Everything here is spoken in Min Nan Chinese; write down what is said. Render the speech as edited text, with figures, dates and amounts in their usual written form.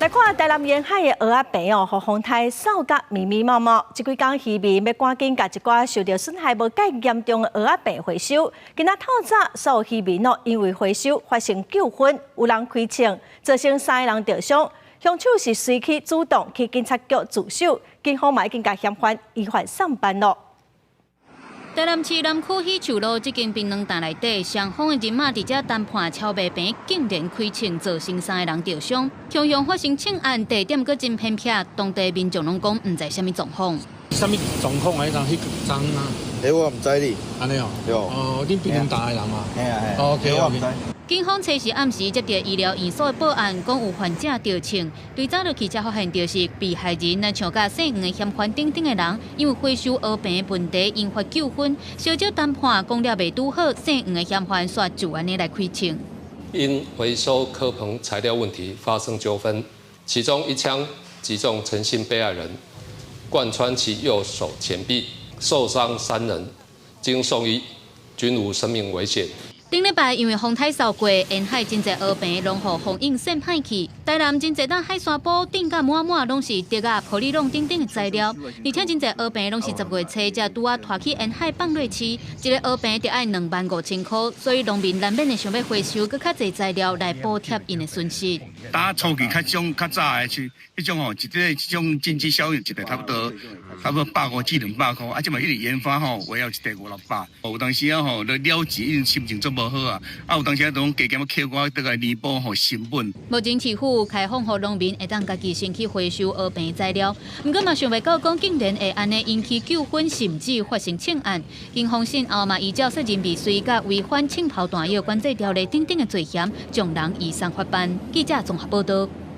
來看台南沿海的蚵仔棚哦，予風颱掃甲密密麻麻。這幾工漁民欲趕緊共一寡受著損害無蓋嚴重的蚵仔棚回收。今仔透早，所有漁民哦，因為回收發生糾紛，有人開槍，造成三个人著傷。兇手是隨去主動去警察局自首，警方嘛已經共嫌犯依法送辦囉。台南市南區喜樹路這間檳榔擔內底，雙方的人馬佇遮談判超賣棚，竟然開槍，造成三个人著傷。常常發生槍案，地點閣真偏僻，當地民眾攏講毋知啥物狀況。啥物狀況啊？彼當彼昨啊？欸，我毋知哩。按呢哦。對。哦，恁檳榔擔的人嘛？嘿啊嘿。 OK OK。警方初時暗時接著醫療院所的報案，講有患者著槍。追查落去才發現，就是被害人若像佮姓黃的嫌犯等等的人，因為回收蚵棚問題引發糾紛，小少談判講了袂拄好，姓黃的嫌犯煞就按呢來開槍。因回收蚵棚材料問題發生糾紛，其中一槍擊中陳姓被害人，貫穿其右手前臂，受傷三人，經送醫均無生命危險。頂禮拜因為風颱掃過，沿海真濟蚵棚攏予風湧散歹去。台南真濟棟海沙埔頂甲滿滿攏是竹仔、玻璃籠等等的材料，而且真濟蚵棚攏是10月初才拄仔拖去沿海放落市，一个蚵棚著愛25,000箍，所以農民難免會想欲回收閣較濟材料來補貼𪜶的損失。打初期較種較早的是彼種吼，一個這種經濟效應，一個差不多150至200箍，啊，這擺一直研發吼，為了一塊五六百。有當時啊吼，咧了錢已經心情足無好啊，啊有當時啊攏加減扣我倒來彌補吼成本。目前市府開放予農民會當家己先去回收蚵棚材料，毋過嘛想袂到講竟然會按呢引起糾紛，甚至發生槍案。警方訊後嘛依照殺人未遂佮違反槍炮彈藥管制條例等等的罪嫌，將人移送法辦。記者綜合報導。